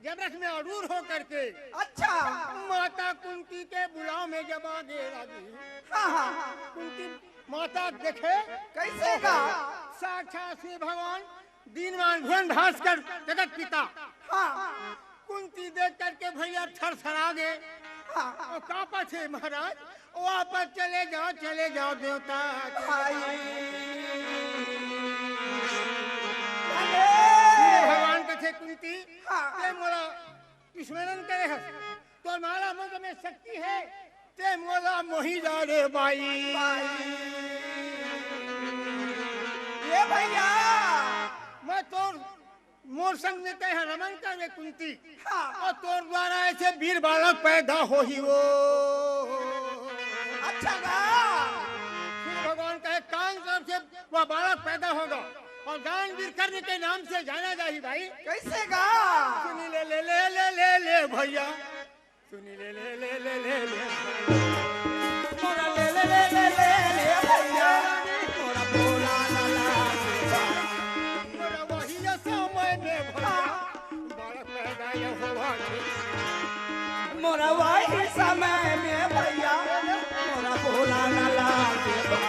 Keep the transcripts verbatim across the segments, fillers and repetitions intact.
जब रथ में आरूढ़ होकर के अच्छा। माता कुंती के बुलाव में जब आ गे रागी। हाँ, हाँ। कुंती माता देखे कैसे का? साक्षात श्री भगवान दीनवान भुवन भास्कर जगत पिता। हाँ। कुंती देख करके भैया थरथरा गे। हाँ। अउ कांपत हे महाराज, वापस चले जाव, चले जाव देवता। भाई। अरे। भगवान कथे कुंती, हाँ। ते मोला स्मरण करे हस, तोर माला मन में शक्ति हे, ते मोला मोहि डारे बाई। ये भैया। मैं तोर मोर संग में तैं ह रमन कर रे कुंती। हाँ। अउ तोर द्वारा ऐसे वीर बालक पैदा होही वो। अच्छा गा। फिर भगवान कहे, कान तरफ से वह बालक पैदा होगा और दानवीर कर्ण के नाम से जाना जाही भाई। कैसे गा? सुनी ले, ले, ले, ले, ले, ले भैया। सुनी ले, ले, ले, ले, ले, ले। मोरा ले, ले, ले, ले, ले, ले, भैया। मोरा भोला लाला के बा। मोरा वही समय में भैया, बालक पैदा ये हुआ थे। मोरा वही समय में भैया, मोरा भोला लाला के बा।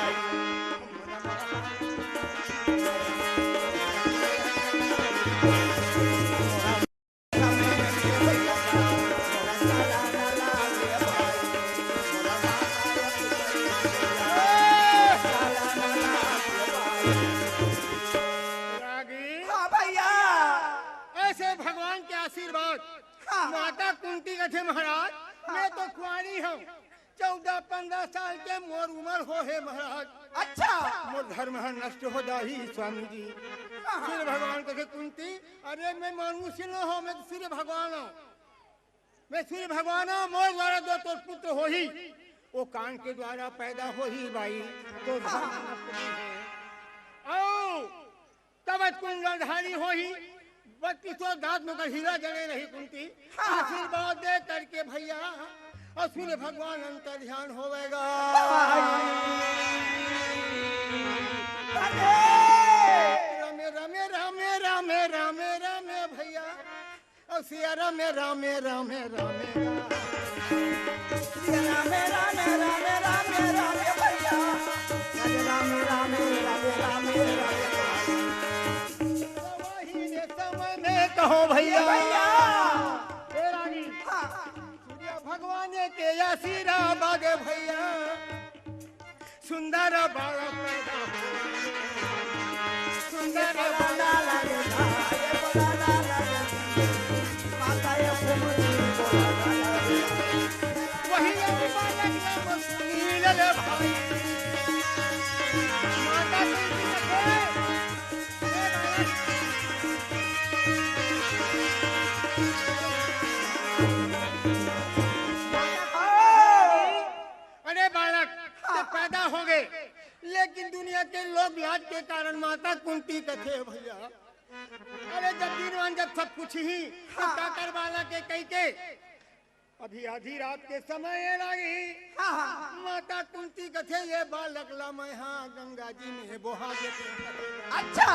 रागी। हाँ भैया। ऐसे भगवान के आशीर्वाद। हाँ। माता कुंती कथे महाराज, हाँ। मैं तो कुंवारी हूँ, चौदह पन्द्रह साल के मोर उमर हो हे महाराज। अच्छा। मोर धर्म ह नष्ट हो जाही स्वामी जी। हाँ। फिर भगवान कथे कुंती, अरे मैं मनुष्य न हो, मैं तो सूर्य भगवान हूँ। मैं सूर्य भगवान हूँ, मोर द्वारा जो तोर पुत्र होही, वो कान के द्वारा पैदा होही बाई। तो धर्म नष्ट नहीं है। आओ, कवच कुंडलधारी होही, बत्तीसों दांत में ओकर हीरा जड़े रही कुंती। हाँ। आशीर्वाद दे करके भैया, अउ सूर्य भगवान अंतर ध्यान होवेगा। अरे! रामे, रामे, रामे, रामे, रामे, रामे भैया। अउ सिया रामे, रामे, रामे, रामे, रामे। सिया रामे, रामे, रामे, रामे, रामे भैया। रामे, रामे, रामे, रामे, रामे, रामे। वही ने समय में कहो भैया। भैया। हे रानी। हाँ। सूर्य भगवान के आशीर्वाद भैया। सुंदर बालक पैदा हो। सुंदर बालक। वही बालक नाम सुनील रे भाई। माता जी की कथे। अरे बालक, हाँ। जब पैदा हो गए, लेकिन दुनिया के लोग लाज के कारण माता कुंती कथे भैया। अरे जब दीनवान जब सब कुछ ही, तो हाँ। काकर बालक के कही के, अभी आधी रात के समय हे रागी। हाँ, हाँ। माता कुंती कथे, ये बालक ला मैं हाँ गंगा जी में बोहा देते। अच्छा।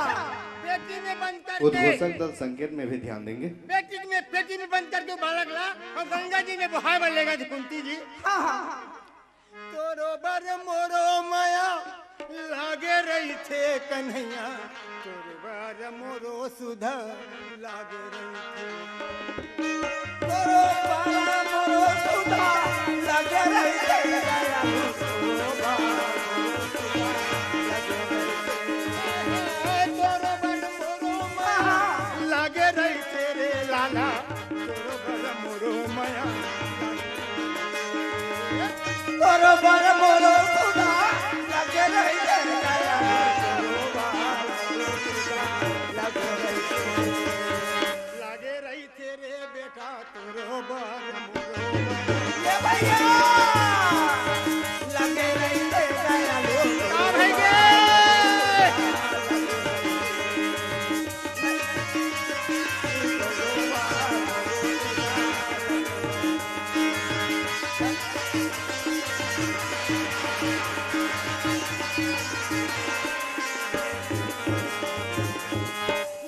पेटी में बंद करके। उद्घोषक दल संकेत में भी ध्यान देंगे। पेटी में, पेटी में बंद करके बालक ला अउ गंगा जी में बोहाय बर लेगा जी कुंती जी। हाँ, हाँ। तोरो बर मोरो मया लागे रहिथे कन्हैया, तोरो बर मोरो सुधा लागे रहिथे। तोरो बर मोरो सुधा लागे रहिथे, दयालु तोरो बर मोरो सुधा लागे रहिथे। तोरो बर मोरो मया लागे रहिथे रे लाला। तोरो बर मोरो मया। तोरो बर मोरो सुधा लागे रहिथे दया। तोरो बर मोरो सुधा लागे रहिथे। लागे रहिथे रे बेटा तोरो बर मोरो मया। ये भैया, लागे रहिथे दया। का भैया?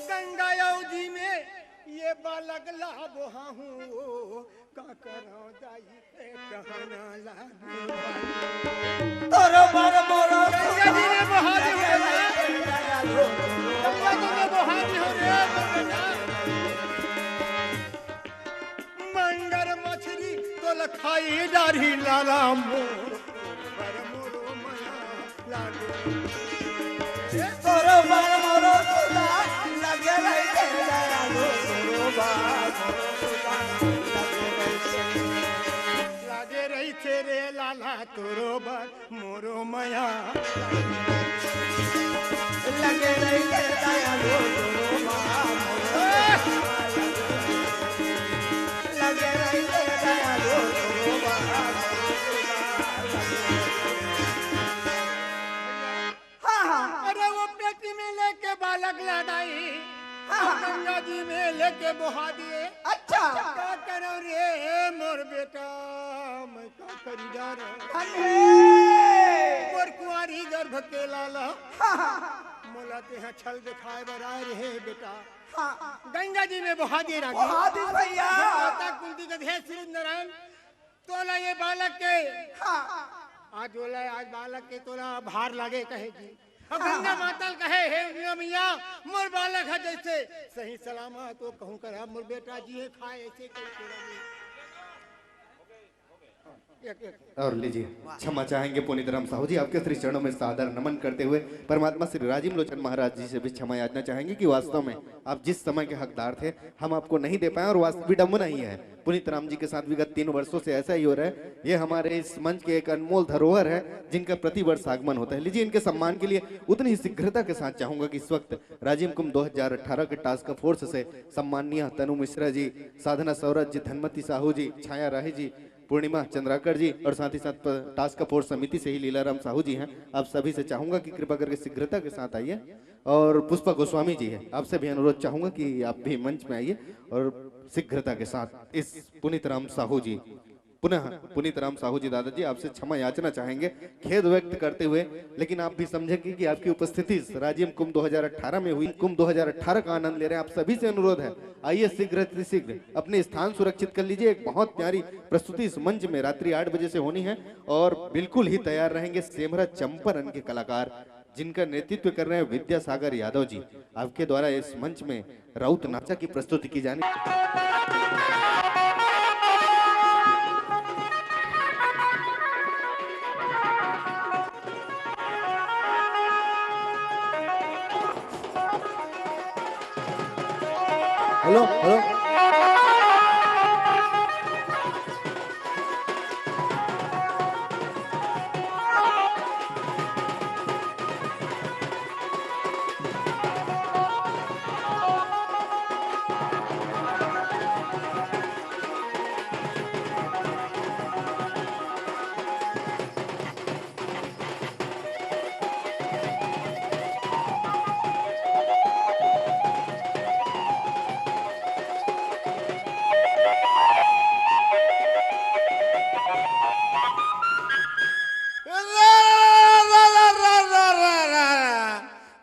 गंगा अउ जी में ये बालक ला बोहा तोरो बर मोरो गंगा जी में बहा दे हो रे। गंगा जी में बहा दे हो रे। मंगर मछली तो लखाई डारी लाला मोर। बर मोरो मया लागे। तोरो बर मोरो सुदा लगे रहिथे दयालु, तोरो बर मोरो सुदा लगे रहिथे। लागे रहिथे रे लाला तोरो बर मोरो मया। लगे रहिथे दयालु, तोरो बर मोरो मया। लगे रहिथे दयालु, तोरो बर मोरो मया। हाँ, हाँ। अरे वो पेटी में लेके बालक ला दाई, हाँ, हाँ। गंगा जी में लेके बहा दिए। अच्छा। का करो रे मोर बेटा, मैं का करी जा रहा। अरे। मोर कुंवारी गर्भ के लाला। हाँ, हाँ। मोला तेहा छल दिखाए बर आए रहे बेटा। हाँ। गंगा जी में बहा दिए रानी। बहा दी भैया। माता कुंती कथे, हे सूरज नारायण, तोला ये बालक के, हाँ। आज बोला, आज बालक के तोला भार लागे कहे जी। अब हाँ। गंगा माता ल कहे, हे गंगा मैया, मोर बालक है जैसे सही सलामत, तो कहूँ कर मोर बेटा जी है खाए ऐसे कहे तोला भी। एक, एक। और लीजिए, क्षमा चाहेंगे पुनीत राम साहू जी, आपके श्री चरणों में सादर नमन करते हुए परमात्मा श्री राजीव लोचन महाराज जी से भी क्षमा याचना चाहेंगे कि वास्तव में आप जिस समय के हकदार थे, हम आपको नहीं दे पाए और वास्तव विडंबना ही है। पुनीत राम जी के साथ विगत तीन वर्षों से ऐसा ही हो रहा है। ये हमारे इस मंच के एक अनमोल धरोहर है, जिनका प्रतिवर्ष आगमन होता है। लीजिए, इनके सम्मान के लिए उतनी ही शीघ्रता के साथ चाहूंगा कि इस वक्त राजीव कुंभ दो हज़ार अठारह के टास्क फोर्स से सम्माननीय तनु मिश्रा जी, साधना सौरभ जी, धनमती साहू जी, छाया राही जी, पूर्णिमा चंद्राकर जी और साथ ही साथ प-, टास्क फोर्स समिति से ही लीलाराम साहू जी हैं। आप सभी से चाहूंगा कि कृपा करके शीघ्रता के साथ आइए। और पुष्पा गोस्वामी जी है, आपसे भी अनुरोध चाहूंगा कि आप भी मंच में आइए और शीघ्रता के साथ इस पुनीत राम साहू जी, पुनः पुनीत राम साहू जी दादाजी, आपसे क्षमा याचना चाहेंगे, खेद व्यक्त करते हुए, लेकिन आप भी समझेंगे कि आपकी उपस्थिति इस राजीव कुंभ दो हज़ार अठारह में हुई, कुंभ दो हज़ार अठारह का आनंद ले रहे हैं। आप सभी से अनुरोध है, आइए शीघ्र अतिशीघ्र अपने स्थान सुरक्षित कर लीजिए। एक बहुत प्यारी प्रस्तुति इस मंच में रात्रि आठ बजे से होनी है और बिल्कुल ही तैयार रहेंगे सेमरा चंपारण के कलाकार, जिनका नेतृत्व कर रहे हैं विद्यासागर यादव जी। आपके द्वारा इस मंच में राउत नाचा की प्रस्तुति की जानी। Hello, hello.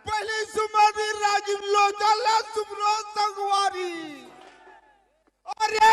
पहली सुमति राजीव लोचन ला सुमरो संगवारी। अरे